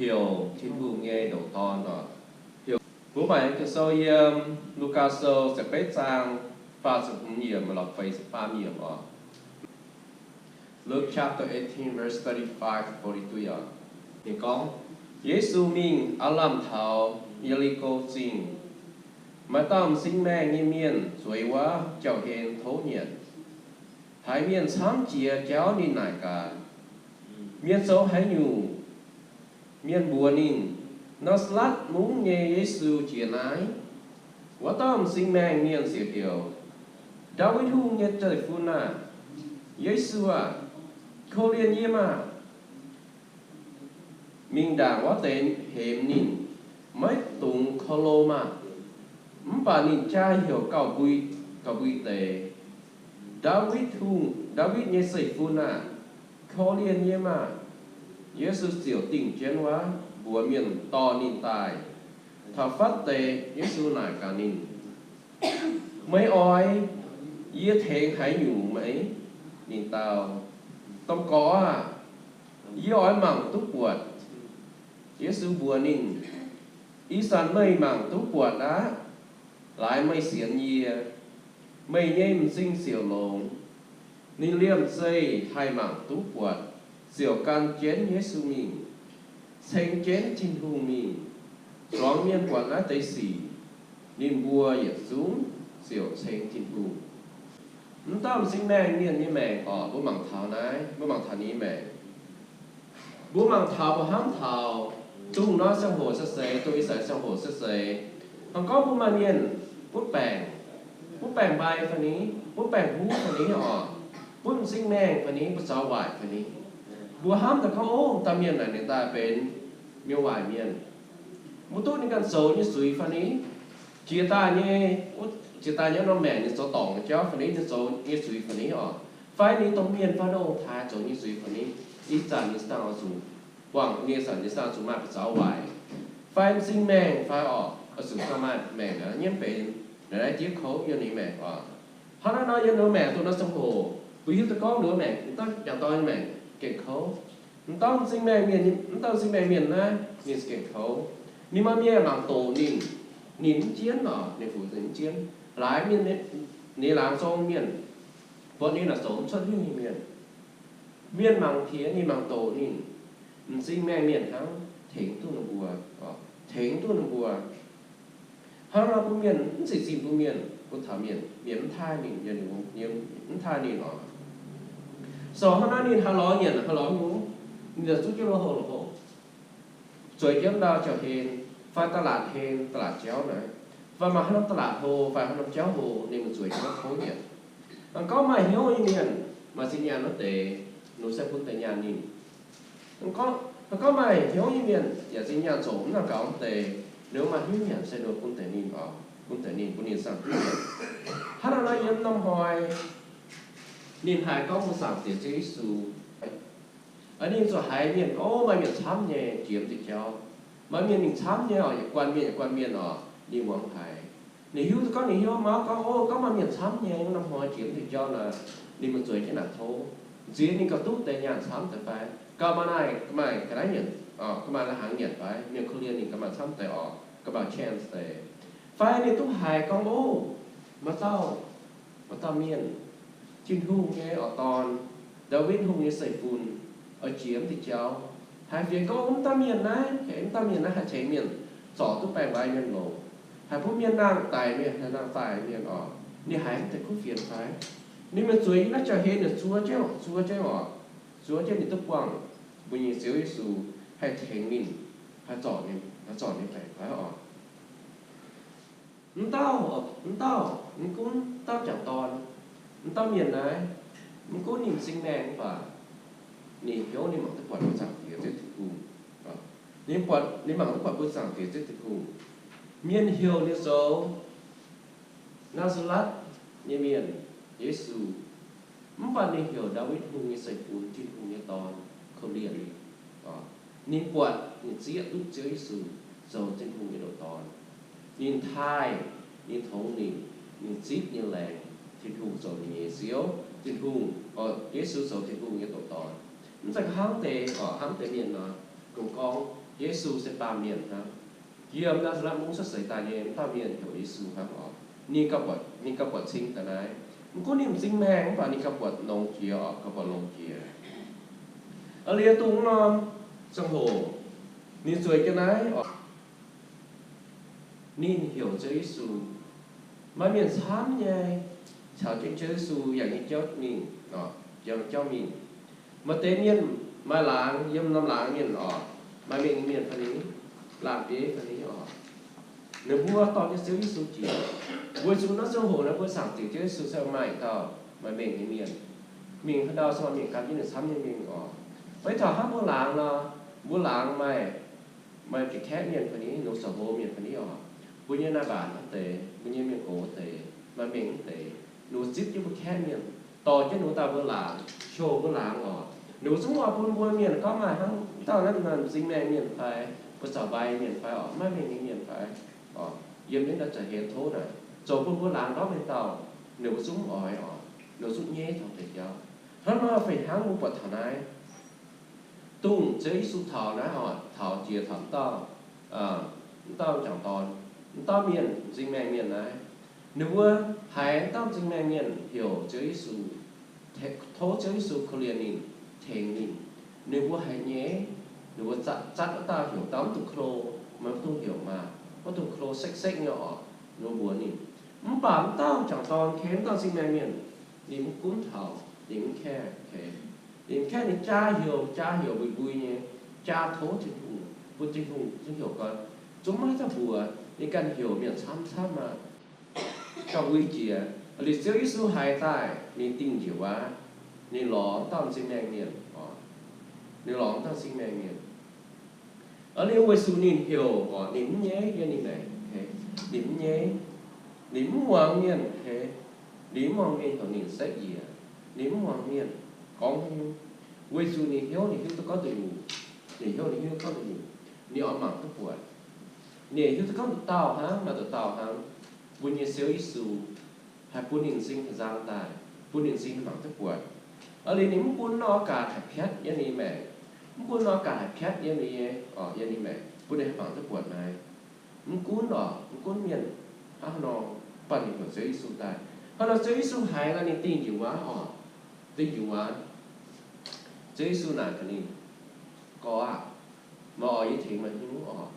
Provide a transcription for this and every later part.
heuc Tin-Hungh nyei ndoqc Dorn oc. Heuc, mbuo maaih Ging-Sou yiem Lugaa Sou ziepc betv zaang faah ziepc hmz yiemc lorz faah ziepc faam yiemc oc. Luke chapter eighteen, verse thirty-five to forty-three oc. Ninh gorngv, Yesu mingh aav lamh taux Ye^li^ko Zingh, maaih dauh m'zing maengh nyei mienh zueiz wuov jauv-hlen tov nyanc. Haiz mienh camv jiex jauv ninh naaic gaax, Mienh zoux haaix nyungc? Mienh mbuox ninh, Naa^saa^letv Mungv nyei Yesu jiex naaiv. Wuov dauh m'zing maengh mienh ziouc heuc, Ndaawitv Hungh nyei zeiv-fun aah! Yesu aah! Korv-lienh yie maah! Mingh ndaangc wuov deix hemx ninh, maiv dungx korv-lomh maah! Mv baac ninh jaa heuc gauh mbui, gauh mbui deix, Ndaawitv Hungh, Ndaawitv nyei zeiv-fun aah! Korv-lienh yie maah! Yesu ziouc dingh jienv wuov, mbuox mienh dorh ninh daaih. Taux fatv deix, Yesu naaic gaax ninh, Meih oix yie tengx haaix nyungc meih? Ninh dau, Domh Gorx aah! Yie oix mangc duqv buatc. Yesu mbuox ninh, Ih zanc meih mangc duqv buatc aqv. Laaix meih sienx yie, meih nyei m'zing ziouc longx. Ninh liemh zeih haih mangc duqv buatc, ziouc gan jienv Yesu mingh, ceng jienv Tin-Hungh mingh. Zuangx mienh buatc naaiv deix sic, ninh mbuo yietc zungv ziouc ceng Tin-Hungh. Mv dauh m'zing maengh mienh nyei maengc oc, mbuo mangc taux naaiv, mbuo mangc taux ninh nyei maengc. Mbuo mangc taux mbuo hnamv taux dongh norm ziangh hoc se seix, dongh ih zanc ziangh hoc se seix. Hnangv gorngv mbuo maaih mienh butv baengc, butv baengc mbai fai ni, butv baengc huv fai ni oc, butv m'zing maengh fai ni, butv zaux waaic fai ni, mbuo hnamv daaih gorngv, Ov, dauh mienh naaic ninh daaih benx mienh waaic mienh. Mbuo duqv ninh ganh zoux nyei zuiz fai ni, jiex daaih nyei, jiex daaih nyei norm maengc ninh zoux dorngc nyei jauv fai ni, ninh zoux nyei zuiz fai ni oc, fai ninh dongh mienh fai dongh taaix zoux nyei zuiz fai ni, ih zanc ninh dangh oix zuqc buangh, ih zanc ninh dangh zuqc maaih buoz-zaux waaic, fai m'zing maengh fai oc, oix zuqc dangh maaih maengc nyiemv benx naaiv diev kouv yiem ninh maengc oc. Hnangv naaiv nor yiem ninh maengc dongh norm ziangh hoc, mbuo hiuv duqv gorngv ninh maengc, mv dauh m'jangc dorn nyei maengc gengh kouv. Mv dauh m'zing maengh mienh, mv dauh m'zing maengh mienh naaiv ninh gengh kouv. Ninh maaih mienh mangc doqc ninh, ninh mv jienv oc, ninh fu'jueiv mv jienv. Laaix mienh, ninh laangz zong mienh, buatc ninh naaic zoux mv cuotv hnyouv nyei mienh, mienh mangc piex ninh, mangc doqc ninh, m'zing maengh mienh hnangv tengx duqv ninh mbuo, tengx duqv ninh mbuo. Hnangv nor bun mienh mv zeiz zinh bun mienh, bun taux mienh, mienh mv taaih ninh, mienh mv taaih ninh oc. So hnangv naaiv ninh haih lorz nyanc haih lorz nyungc, ninh zuqc jienv lo houx lo houx, zueiz jienv ndau jauv-hlen, fai da'laatc hlen, da'laatc jauv naaiv, fai maaih haaix norm da'laatc hlo, fai haaix norm jauv hlo, ninh mbuo zueiz jienv tov nyanc. Gorngv maaih hnyouv nyei mienh, maaih zinh nyaanh wuov deix, ninh se bun deix nyaanh ninh. Gorngv, gorngv maaih hnyouv nyei mienh yaac zinh nyaanh zoux mv nangc gaux wuov deix, ninh maaih hnyouv nyanc se ninh bun deix ninh oc, bun deix ninh, bun ninh zaangc duqv nyanc. Hnangv naaiv nor yiem norm hnoi ninh haiz gorngv mbuo Zaangc Diex Ziouv Yesu, ninh zuqc haiz mienh gorngv maaih mienh camv nyei jiex mv diuh jauv. Maaih mienh mingh camv nyei oc, yietc guanh mienh yietc guanh mienh oc, ninh muangx haiz. Ninh hiuv duqv gorngv, ninh hiuv mauv gorngv, ov, gorngv maaih mienh camv nyei norm hnoi jiex mv diuh jauv nor, ninh mbuo zueiz jienv naaic tov. Nziex ninh gauh duqv deix nyaanh camv deix fai? Gauh maaih naaic, maaih ga'naaiv nyanc, gauh maaih lai-hnaangx nyanc fai? Mienh korv-lienh ninh gauh maaih camv deix oc, gauh maaih chance deix. Fai ninh duqv haiz gorngv, ov, maaih dauh, maaih dauh mienh, Tin-Hungh nyei oix dorn, Ndaawitv Hungh nyei zeiv-fun, oix jiex mv diuh jauv. Haiz fienx gorngv, mv dauh mienh naaiv, mv dauh mienh naaiv haih tengx mienh zorc duqv baengc mbai mienh longc, haih bun mienh nangh daic mienh, haih nangh daic mienh oc. Ninh haiz mv deix kuv fienx fai? Ninh mingh zueiz yiem naaiv jauv-hlen, ninh zuov jienv, zuov jienv oc, zuov jienv ninh duqv buangh mbuo nyei Ziouv Yesu haih tengx ninh, haih zorc ninh, haih zorc ninh baengc fai oc. Mv dauh, mv dauh, mv gunv dauh m'jangc dorn, mv dauh mienh naaiv, mv gunv ninh m'zing maengh mv baac ninh hnyouv ninh mangc duqv buatc Zaangc Diex Ziouv Tin-Hungh. Ninh buatc, ninh mangc duqv buatc mbuo Zaangc Diex Ziouv Tin-Hungh. Mienh heuc ninh zoux Naa^saa^letv nyei mienh, Yesu. Mv baac ninh heuc Ndaawitv Hungh nyei zeiv-fun, Tin-Hungh nyei Dorn, korv-lienh ninh. Ninh buatc, ninh zieqv duqv Ziouv Yesu zoux Tin-Hungh nyei ndoqc Dorn. Ninh taaih, ninh tongx ninh, ninh zipv ninh laengz Tin-Hungh zoux ninh nyei Ziouv, Tin-Hungh, Yesu zoux Tin-Hungh nyei ndoqc Dorn. Mv zeiz hnangv deix, hnangv deix mienh nor, gorngv, gorngv Yesu se baamh mienh hnangv. Yiem Naa^saa^letv Mungv cuotv seix daaih nyei wuov dauh mienh heuc Yesu hnangv oc. Ninh gauh buatc, ninh gauh buatc cing daaih naaiv. Mv gunv ninh m'zing maengh mv baac ninh gauh buatc longx jiex oc, gauh buatc longx jiex. Aa, liuz dongh norm ziangh hoc ninh zueiz jienv naaiv oc, ninh heuc Ziouv Yesu. Maaih mienh camv nyei caux jienv Ziouv Yesu yangh nyei jauv mingh, yangh jauv mingh. Maaih deix mienh maaih laangz, yiem norm laangz mienh oc, maaih mengh nyei mienh fai ni, laanh bieiv fai ni oc. Ninh mbuo dorh jienv Ziouv Yesu jiex. Weic zuqc naaiv ziangh hoc naaiv mbuo zaangc Diex Ziouv Yesu se maaih dauh maaih mengh nyei mienh mingh, haaix dauh se maaih mienh gan jienv ninh camv nyei mingh oc. Fai taux hnangv mbuo laangz nor, mbuo laangz maaih, maaih jiex kaeqv mienh fai ni, longc zoux hlo mienh fai ni oc. Mbuo nyei naaiv mbaanc naaiv deix, mbuo nyei mienh gox deix, maaih mengh deix, ninh mbuo zipv jienv mbuo kaeqv mienh, dorh jienv ninh mbuo daaih mbuo laangz, heuc mbuo laangz oc. Ninh mbuo zungv oix bun mbuo mienh gorngv maaih hnangv dauh naaiv m'zing maengh mienh fai, buoz-zaux mbai mienh fai oc, maiv mengh nyei mienh fai oc, yiem naaiv daaih za'heix tov naaic, zoux bun mbuo laangz ndortv mingh dauh, ninh mbuo zungv oix oc, ninh mbuo zungv nyeiv taux deix jauv. Hnangv nor fih hnangv mbuo buatc taux naaiv, dongh Ziouv Yesu taux naaiv oc, taux jiex taux m'dauh, m'dauh m'jangc dorn, m'dauh mienh m'zing maengh mienh naaiv, ninh mbuo haiz m'dauh m'zing maengh mienh heuc Ziouv Yesu, tov Ziouv Yesu korv-lienh ninh, tengx ninh. Ninh mbuo haiz nyei, ninh mbuo zatv, zatv wuov dauh heuc dauh mv dungx klo, maiv dungx heuc maah, maiv dungx klo, sekv-sekv nyei oc, ninh mbuo mbuox ninh. Mv baac m'dauh m'jangc dorn, kei, m'dauh m'zing maengh mienh, ninh mv gunv taux, ninh mv care, kei, ninh mv care, ninh jaa heuc, jaa heuc mbui-mbui nyei, jaa tov Tin-Hungh, bun Tin-Hungh zungv heuc gau. Zungv maiv dauh mbuox, ninh ganh heuc mienh camv-camv maah, gauh uix jiex. Liuz Ziouv Yesu haiz daaih, ninh dingh njiec waac, ninh lorz dauh m'zing maengh mienh, ninh lorz dauh m'zing maengh mienh. Aa, liuz weic zuqc ninh heuc oc, ninh mv nyeiv yiem ninh maengc, ninh mv nyeiv, ninh mv muangx mienh, ninh mv muangx mienh heuc ninh setv njiec, ninh mv muangx mienh gorngv haaix nyungc, weic zuqc ninh hnyouv, ninh hiuv duqv gorngv deic nyungc, ninh hnyouv, ninh hiuv duqv gorngv deic nyungc, ninh oix mangc duqv buatc. Ninh hiuv duqv gorngv nduqc dauh hnangv, maaih nduqc dauh hnangv, mbuo nyei Ziouv Yesu haih bun ninh m'zing haih nzang daaih, bun ninh m'zing haih mangc duqv buatc. Aa, liuz ninh mv bun norm gaax haih piatv yiem ninh nyei maengc, mv bun norm gaax haih piatv yiem ninh nyei, yiem ninh maengc, bun ninh haih mangc duqv buatc naaiv. Mv gunv oc, mv gunv mienh hnangv haaix nor, mv baac ninh heuc Ziouv Yesu daaih. Hnangv nor Ziouv Yesu haiz nor ninh dingh njiec waac oc, dingh njiec waac. Ziouv Yesu naaic gaax ninh, Gorx aah, meih oix yie tengx meih haaix nyungc oc?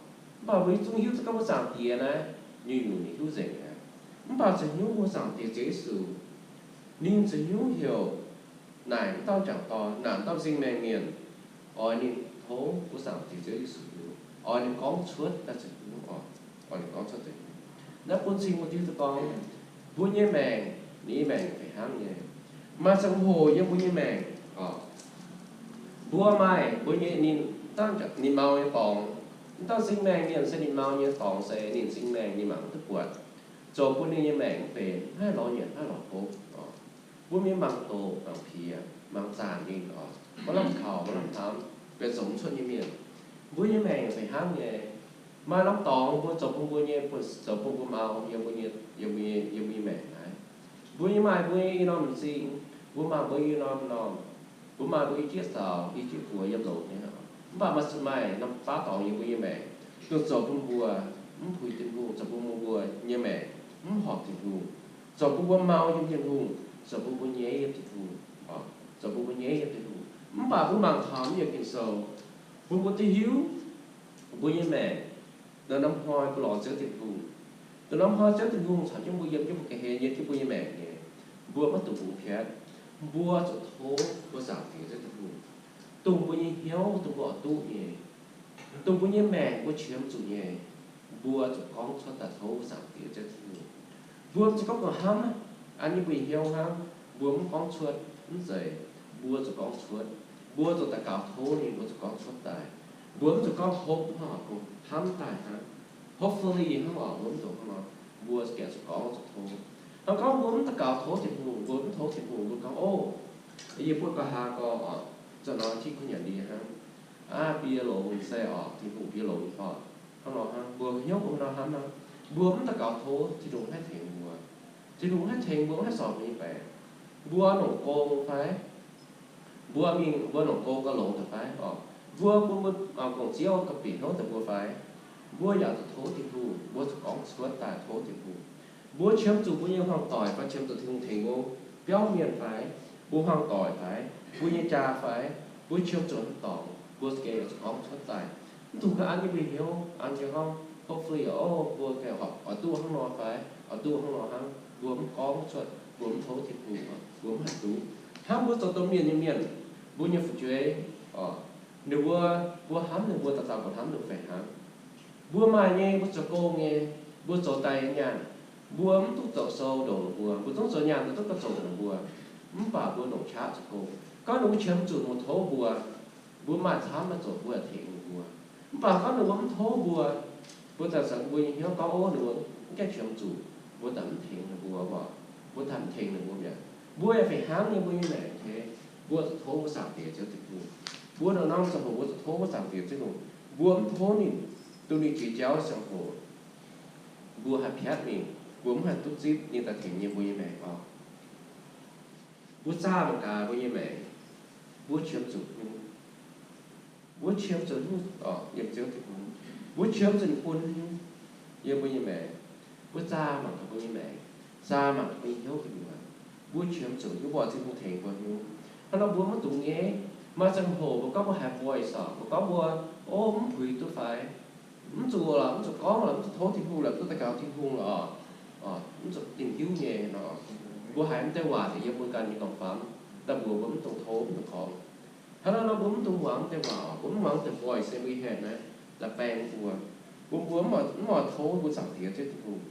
Mv baac mbuo zungv hiuv duqv gorngv mbuo Zaangc Diex naaiv nyungc-nyungc ninh hiuv nzengc aqv. Mv baac zoux haaix nyungc mbuo Zaangc Diex Ziouv Yesu, ninh zoux haaix nyungc heuc naaic m'dauh m'jangc dorn, naaic m'dauh m'zing maengh mienh, oix ninh tov mbuo Zaangc Diex Ziouv Yesu hiuv, oix ninh gorngv cuotv daaih zoux haaix nyungc oc, oix ninh gorngv cuotv zoux haaix nyungc. Naaiv bun cing mbuo hiuv duqv gorngv mbuo nyei maengc, ninh nyei maengc fih hnangv nyei. Maaih ziangh hoc yiem mbuo nyei maengc oc, mbuo maaih mbuo nyei ninh, ninh mau nyei dorngx. M'dauh m'zing maengh mienh se ninh mau nyei dorngx se ninh m'zing maengh ninh mangc duqv buatc, zoux bun ninh nyei maengc mv benx, mv haih lorz nyanc, mv haih lorz hopv oc. Mbuo mingh mangc doqc, mangc piex, mangc zaanc ninh oc, maiv lamh kaux, maiv lamh hnamv, benx zoux mv cuotv nyei mienh. Mbuo nyei maengc fih hnangv nyei. Maaih norm dorngx mbuo zoux bun mbuo nyei, zoux bun mbuo mau yiem mbuo nyei, yiem mbuo nyei, yiem mbuo nyei maengc naaiv. Mbuo nyei maaih mbuo nyei norm m'zing, mbuo maaih mbuo nyei norm m'normh, mbuo maaih mbuo i jieqv zaux, i jieqv buoz yiem longx nyei. Mv baac maaih, maaih norm baav dorngx yiem mbuo nyei maengc, dongh zoux bun mbuo mv puix Tin-Hungh, zoux bun mbuo nyei maengc mv horpc Tin-Hungh, zoux bun mbuo mau yiem Tin-Hungh, zoux bun mbuo nyeiv yiem Tin-Hungh, zoux bun mbuo nyeiv yiem Tin-Hungh. Mv baac mbuo mangc taux mv nyei Ging-Sou, bun mbuo duqv hiuv, mbuo nyei maengc, dongh norm hnoi mbuo lorz Ziouv Tin-Hungh, dongh norm hnoi Ziouv Tin-Hungh caux jienv mbuo yiem jienv mbuo ga'hlen, yiem jienv mbuo nyei maengc nyei, mbuo maiv dungx bungx piatv. Mbuo zuqc tov mbuo Zaangc Diex Ziouv Tin-Hungh, dongh mbuo nyei hnyouv, dongh mbuo oix duqv nyei, dongh mbuo nyei maengc mbuo qiemx zuqc nyei, mbuo zuqc gorngv cuotv daaih tov Zaangc Diex Ziouv Tin-Hungh. Mbuo zuqc gorngv gauh hnamv an jienv mbuo nyei hnyouv hnangv, mbuo mv gorngv cuotv mv zeiz. Mbuo zuqc gorngv cuotv. Mbuo zuqc daux gaux tov ninh, mbuo zuqc gorngv cuotv daaih. Mbuo mv zuqc gorngv hopv hnangv oc, hnamv daaih hnangv. Hopefully hnangv oc, mbuo mv zuqc hnangv nor. Mbuo zuqc gaengh zuqc gorngv zuqc tov. Hnangv gorngv mbuo mv daux gaux tov Tin-Hungh, mbuo mv tov Tin-Hungh, mbuo gorngv, Ov, yie buatc gauh hlang gau oc, za'gengh nor Tin-Hungh nyanc ndie hnangv. Aav, bie longx se oc, Tin-Hungh bie longx oc. Hnangv nor hnangv, mbuo hnyouv mbuo hnangv nor hnamv hnangv, mbuo mv daux gaux tov, Tin-Hungh maiv haih tengx mbuo. Tin-Hungh maiv haih tengx mbuo, maiv haih sorc mbuo nyei baengc. Mbuo longc gong fai? Mbuo mingh, mbuo longc gong gauh longx deix fai oc? Mbuo, mbuo, mbuo, aa, gong-ziouv gauh bieqc hnyouv daaih mbuo fai? Mbuo yaac zuqc tov Tin-Hungh, mbuo zuqc gorngv cuotv daaih tov Tin-Hungh. Mbuo qiemx zuqc mbuo nyei hmuangx-doic fai qiemx zuqc Tin-Hungh tengx mbuo biauv mienh fai, mbuo hmuangx-doic fai, mbuo nyei jaa fai, mbuo qiemx zuqc haaix dorngx, mbuo gengh yaac zuqc gorngv cuotv daaih. Mv dungx ga'an nyei mbuo hnyouv, an jienv gorngv, hopefully, o, mbuo gengh oix duqv hnangv nor fai, oix duqv hnangv nor hnangv, mbuo mv gorngv cuotv, mbuo mv tov Tin-Hungh, mbuo mv haih duqv. Hnangv mbuo zoux domh mienh nyei mienh, mbuo nyei fu'jueiv, o, ninh mbuo, mbuo hnamv ninh mbuo dauh dauh mbuo hnamv ninh fih hnangv. Mbuo maaih nyei, mbuo zoux gong nyei, mbuo zoux daaih nyaanh, mbuo mv duqv zoux sou ndongc ninh mbuo, mbuo zungv zoux nyaanh mbuo duqv gauh zoux ndongc ninh mbuo. Mv baac mbuo longc qaqv zoux gong. Gorngv ninh mbuo qiemx zuqc ninh mbuo tov mbuo, mbuo maaih camv maaih zoqc mbuo yaac tengx ninh mbuo. Mv baac gorngv ninh mbuo mv tov mbuo, mbuo daaih zanc mbuo nyei hnyouv gorngv, o, ninh mbuo mv gaengh qiemx zuqc, mbuo daaih mv tengx ninh mbuo, mbuo daaih mv tengx ninh mbuo mi'aqv. Mbuo yaac fih hnangv nyei, mbuo nyei maengc, mbuo zuqc tov mbuo Zaangc Diex Ziouv Tin-Hungh. Mbuo nor norm ziangh hoc mbuo zuqc tov mbuo Zaangc Diex Tin-Hungh. Mbuo mv tov ninh, dongh ninh jiex jauv ziangh hoc, mbuo haih piatv mingh, mbuo mv haih duqv zipv ninh daaih tengx nyei mbuo nyei maengc oc. Mbuo zaah mangc gaax mbuo nyei maengc, mbuo qiemx zuqc hnyouv, mbuo qiemx zuqc hnyouv oc, yiem Ziouv Tin-Hungh. Mbuo qiemx zuqc ninh bun hnyouv yiem mbuo nyei maengc. Mbuo zaah mangc gaax mbuo nyei maengc, zaah mangc gaax mbuo nyei hnyouv gu'nyuoz. Mbuo qiemx zuqc hnyouv, mbuo oix Tin-Hungh tengx mbuo hnyouv. Hnangv nor mbuo maiv dungx nyaiv. Maaih ziangh hoc mbuo gorngv mbuo haiz voice oc, mbuo gorngv mbuo, o, mv puix duqv fai, mv zuqc lorqc, mv zuqc gorngv lorqc, mv zuqc tov Tin-Hungh lorqc, mv zuqc daux gaux Tin-Hungh lorqc, mv zuqc dingc hiuv nyei nor. Mbuo haiz mv deix waac deix yiem mbuo ganh nyei dorngx-famv daaih mbuox mbuo mv dungx tov, mv dungx gorngv. Hnangv naaiv nor mbuo mv dungx muangx mv deix waac oc, mbuo mv muangx deix voice nyei mbuo nyei hatc naaiv daaih baeng mbuo. Mbuo, mbuo mv oix, mv oix tov mbuo Zaangc Diex Ziouv Tin-Hungh.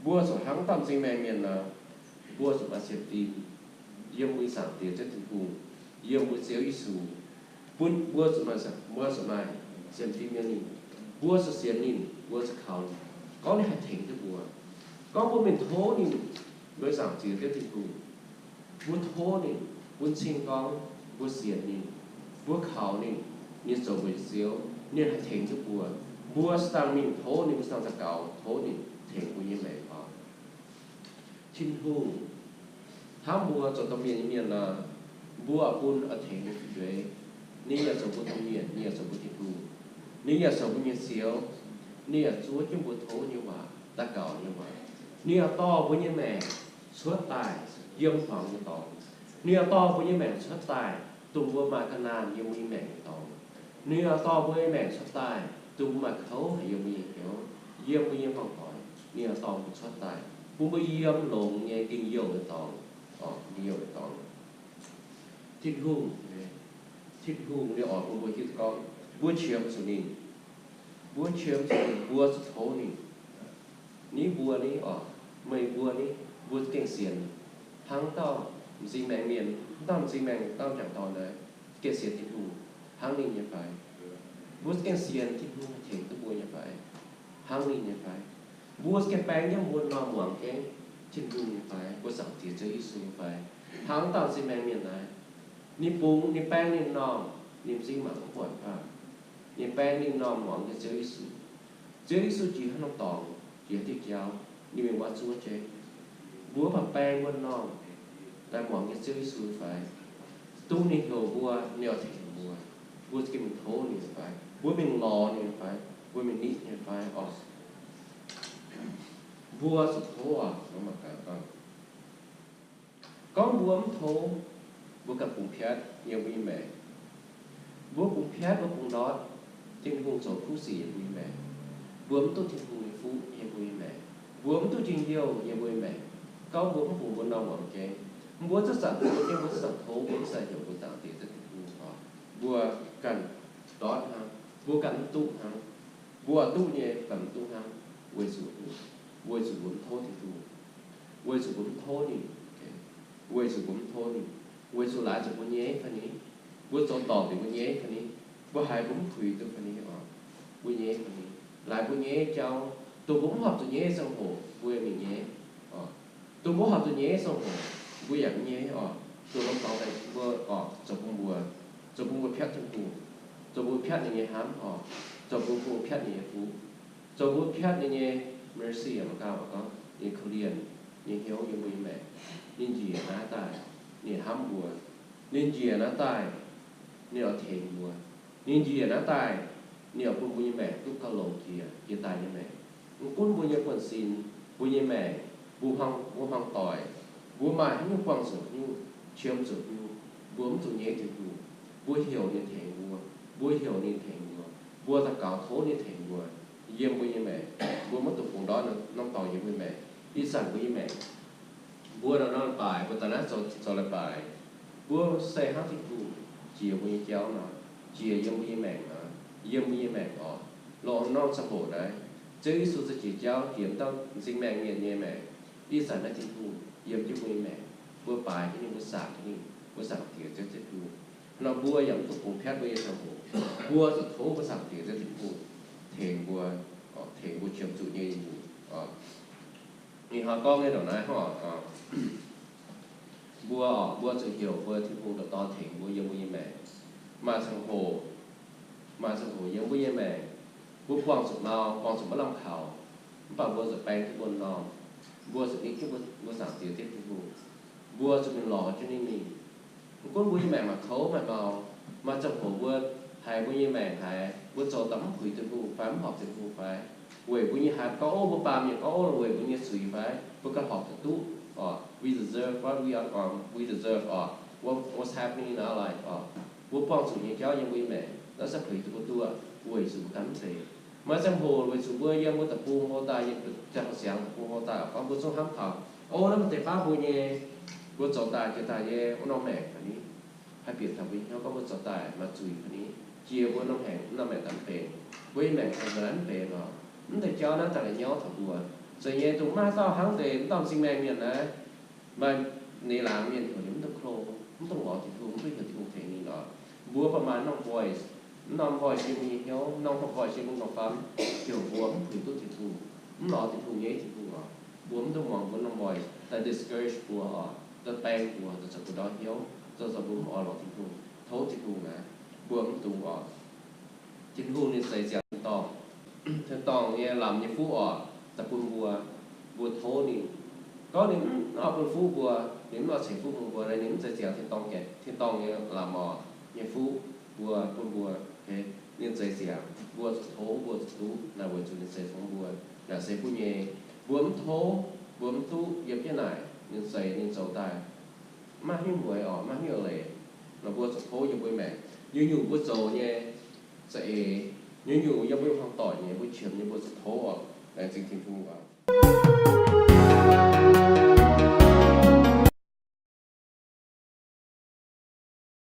Mbuo zuqc hnangv dauh m'zing maengc mienh nor, mbuo zuqc maaih sienx fim yiem mbuo Zaangc Diex Ziouv Tin-Hungh, yiem mbuo Ziouv Yesu. Bun mbuo zuqc maaih, mbuo zuqc maaih sienx fim yiem ninh. Mbuo zuqc sienx ninh, mbuo zuqc kaux ninh, gorngv ninh haih tengx duqv mbuo. Gorngv mbuo mingh tov ninh, mbuo Zaangc Diex Ziouv Tin-Hungh, mbuo tov ninh, mbuo cing gorngv mbuo sienx ninh, mbuo kaux ninh, ninh zoux mbuo nyei Ziouv, ninh haih tengx duqv mbuo. Mbuo se dangh mingh tov ninh, mbuo se dangh daux gaux tov ninh tengx mbuo nyei maengc oc. Tin-Hungh hnamv mbuo zoux domh mienh nyei mienh nor, mbuo oix bun, oix tengx mbuo fu'jueiv. Ninh yaac zoux mbuo domh mienh, ninh yaac zoux mbuo Tin-Hungh, ninh yaac zoux mbuo nyei Ziouv. Ninh yaac zuov jienv mbuo tov nyei waac, daux gaux nyei waac. Ninh yaac dorh mbuo nyei maengc cuotv daaih yiem hmuangx nyei dorngx. Ninh yaac dorh mbuo nyei maengc cuotv daaih dongh mbuo maaih ga'naanh yiem mbuo nyei maengc nyei dorngx. Ninh yaac dorh mbuo nyei maengc cuotv daaih dongh mbuo maaih kouv haic yiem mbuo nyei hnyouv, yiem mbuo nyei hmuangx-doic. Ninh yaac dorh mbuo cuotv daaih bun mbuo yiem longx nyei njien-youh nyei dorngx, njien-youh nyei dorngx. Tin-Hungh, Tin-Hungh ninh oix bun mbuo hiuv duqv gorngv mbuo qiemx zuqc ninh. Mbuo qiemx zuqc ninh, mbuo zuqc tov ninh. Ni mbuo ni oc, meih mbuo ni, mbuo gengh sienx hnangv dauh m'zing maengc mienh, dauh m'zing maengc, dauh m'jangc dorn naaiv, gengh sienx Tin-Hungh hnangv ninh nyei fai? Mbuo gengh sienx Tin-Hungh tengx duqv mbuo nyei fai? Hnangv ninh nyei fai? Mbuo gengh baeng jienv mbuo norm muangx gengh Tin-Hungh nyei fai? Mbuo Zaangc Diex Ziouv Yesu nyei fai? Hnangv dauh m'zing maengc mienh naaiv, ninh bungx, ninh baeng ninh norm, ninh m'zing mangc mv buatc aqv. Ninh baeng ninh norm muangx nyei Ziouv Yesu. Ziouv Yesu jiex haaix norm dorngx, jiex haaix diuh jauv, ninh mingh wuov zuov jienv. Mbuo baac baeng mbuo norm daaih muangx nyei Ziouv Yesu fai? Dongh ninh heuc mbuo, ninh oix tengx mbuo, mbuo gengh mingh tov ninh fai? Mbuo mingh lorz ninh fai? Mbuo mingh nitv ninh fai oc? Mbuo zuqc tov oc. Gorngv mbuo mv tov, mbuo ganh bungx piatv yiem mbuo nyei maengc. Mbuo bungx piatv, mbuo bungx ndortv Tin-Hungh zoux kuv sic yiem mbuo nyei maengc. Mbuo mv duqv Tin-Hungh nyei fuqv yiem mbuo nyei maengc. Mbuo mv duqv njien-youh yiem mbuo nyei maengc. Gorngv mbuo mv bungx mbuo norm muangx gengh, mbuo zungv zanc tov, mbuo zungv zanc tov, mbuo mv zanc heuc mbuo Zaangc Diex Ziouv Tin-Hungh oc. Mbuo ganh ndortv hnangv, mbuo ganh mv duqv hnangv. Mbuo duqv nyei ganh mv duqv hnangv, weic zuqc, weic zuqc mbuo mv tov Tin-Hungh, weic zuqc mbuo mv tov ninh, weic zuqc mbuo mv tov ninh, weic zuqc laaix zuqc mbuo nyei fai ni, mbuo zoux dorngc liuz mbuo nyei fai ni, mbuo haiz mbuo mv puix duqv fai ni oc, mbuo nyei fai ni, laaix mbuo nyei jauv, dongh mbuo mv horpc zuqc nyei ziangh hoc mbuo mingh nyei oc. Dongh mbuo horpc zuqc nyei ziangh hoc mbuo yaac mv nyei oc. Dongh norm dorngx daaih mbuo oc, zoux bun mbuo, zoux bun mbuo piatv Tin-Hungh, zoux bun piatv ninh nyei hnamv oc, zoux bun mbuo piatv ninh nyei fuqv, zoux bun piatv ninh nyei mercy, mangc gaax mangc gorngv ninh korv-lienh, ninh hnyouv yiem mbuo nyei maengc. Ninh njiec naaiv daaih, ninh hnamv mbuo. Ninh njiec naaiv daaih, ninh oix tengx mbuo. Ninh njiec naaiv daaih, ninh yaac bun mbuo nyei maengc duqv gauh longx jiex, jiex daaih nyei maengc. Mv gunv mbuo nyei buonv-sin, mbuo nyei maengc, mbuo hmuangv, mbuo hmuangv doic, mbuo maaih haaix nyungc buangh zuqc nyungc, qiemx zuqc nyungc, mbuo mv zuqc nyei Tin-Hungh. Mbuo heuc ninh tengx mbuo, mbuo heuc ninh tengx mbuo, mbuo daux gaux tov ninh tengx mbuo yiem mbuo nyei maengc. Mbuo maiv dungx bungx ndortv norm dorngx yiem mbuo nyei maengc. Ih zanc mbuo nyei maengc, mbuo norm-norm leiz-baaix, mbuo daaih naaiv zoux, zoux leiz-baaix, mbuo se hnangv Tin-Hungh jiex mbuo nyei jauv nor, jiex yiem mbuo nyei maengc nor, yiem mbuo nyei maengc oc. Longc norm ziangh hoc naaiv, Ziouv Yesu za'jiex jauv jiex mv dauh m'zing maengh mienh nyei maengc. Ih zanc naaiv Tin-Hungh yiem jienv mbuo nyei maengc, mbuo baaix jienv ninh, mbuo zaangc jienv ninh, mbuo zaangc Diex Ziouv Tin-Hungh. Hnangv nor mbuo yaac mv dungx bungx piatv mbuo nyei ziangh hoc. Mbuo zuqc tov mbuo zaangc Diex Ziouv Tin-Hungh tengx mbuo, tengx mbuo qiemx zuqc nyei yietc nyungc. Ih hnoi gorngv nyei ndongc naaiv hnangv oc. Mbuo oc, mbuo zuqc heuc mbuo Tin-Hungh dorh dorn tengx mbuo yiem mbuo nyei maengc. Maaih ziangh hoc, maaih ziangh hoc yiem mbuo nyei maengc, mbuo buangh zuqc mau, buangh zuqc maiv lamh kaux, mv baac mbuo zuqc baeng jienv mbuo norm, mbuo zuqc nitv jienv mbuo, mbuo zaangc Diex Ziouv Tin-Hungh. Mbuo zuqc mingh lorz jienv ninh mingh. Mv gunv mbuo nyei maengc maaih kouv maaih mau, maaih ziangh hoc mbuo haiz mbuo nyei maengc haiz mbuo zoux daaih mv puix Tin-Hungh fai mv horpc Tin-Hungh fai, weic mbuo nyei haiz gorngv, ov, mbuo baamh mienh gorngv, ov, weic mbuo nyei zuiz fai mbuo ganh horpc duqv duqv oc, we deserve what we are, um, we deserve oc, what, what's happening in our life oc. Mbuo buangh zuqc nyei jauv yiem mbuo nyei maengc naaiv se puix duqv mbuo duqv weic zuqc mbuo ganh mv zeiz. Maaih ziangh hoc weic zuqc mbuo yiem mbuo deic-bung hlo daaih, yiem ziangh hoc siangx deic-bung hlo daaih oc, gorngv mbuo zungv hnamv taux, ov, naaiv maaih deix baav mbuo nyei, mbuo zoux daaih jiex daaih nyei wuov norm maengc fai ni, haih bieqc taux mbuo nyei hnyouv gorngv mbuo zoux daaih maaih zuiz fai ni, jiex mbuo norm maengc, norm maengc daaih mv benx, mbuo nyei maengc daaih mv benx oc. Mv deix jauv naaiv daaih la'nyauv taux mbuo. Zeiz nyei, dongh maiv haaix dauh hnangv deix mv dauh m'zing maengh mienh naaiv, maaih ninh laangz mienh heuc ninh mv dungx klo, mv dungx lorz Tin-Hungh, mv dungx heuc Tin-Hungh tengx ninh oc. Mbuo baac maaih norm voice, norm voice yiem mbuo nyei hnyouv, norm voice yiem mbuo nyei gong-famv heuc mbuo mv puix duqv Tin-Hungh, mv lorz Tin-Hungh nyei Tin-Hungh oc. Mbuo mv dungx muangx mbuo norm voice daaih discourage mbuo oc, daaih baeng mbuo, daaih zoux mbuo ndortv hnyouv, zoux, zoux mbuo mv oix lorz Tin-Hungh, tov Tin-Hungh aqv. Mbuo mv dungx oc. Tin-Hungh ninh zeix ziangx tin-dorngh, tin-dorngh nyei lamz nyei fuqv oc, daaih bun mbuo, mbuo tov ninh. Gorngv ninh mv oix bun fuqv mbuo, ninh mv oix ceix fuqv bun mbuo, ninh mv zeix ziangx tin-dorngh, tin-dorngh nyei lamz oc, nyei fuqv mbuo, bun mbuo. Ninh zeix ziangx, mbuo zuqc tov, mbuo zuqc duqv naaic, weic zuqc ninh zeix tov mbuo. Naaic se bun nyei. Mbuo mv tov, mbuo mv duqv yiem jienv naaic, ninh zeix, ninh zoux daaih maiv hiuv mueiz oc, maiv hiuv leiz. Nor mbuo zuqc tov yiem mbuo maengc. Nyungc-nyungc mbuo zoux nyei za'eix, nyungc-nyungc yiem mbuo hmuangv doic nyei, mbuo qiemx nyei, mbuo zuqc tov oc. Laengz zingh Tin-Hungh oc.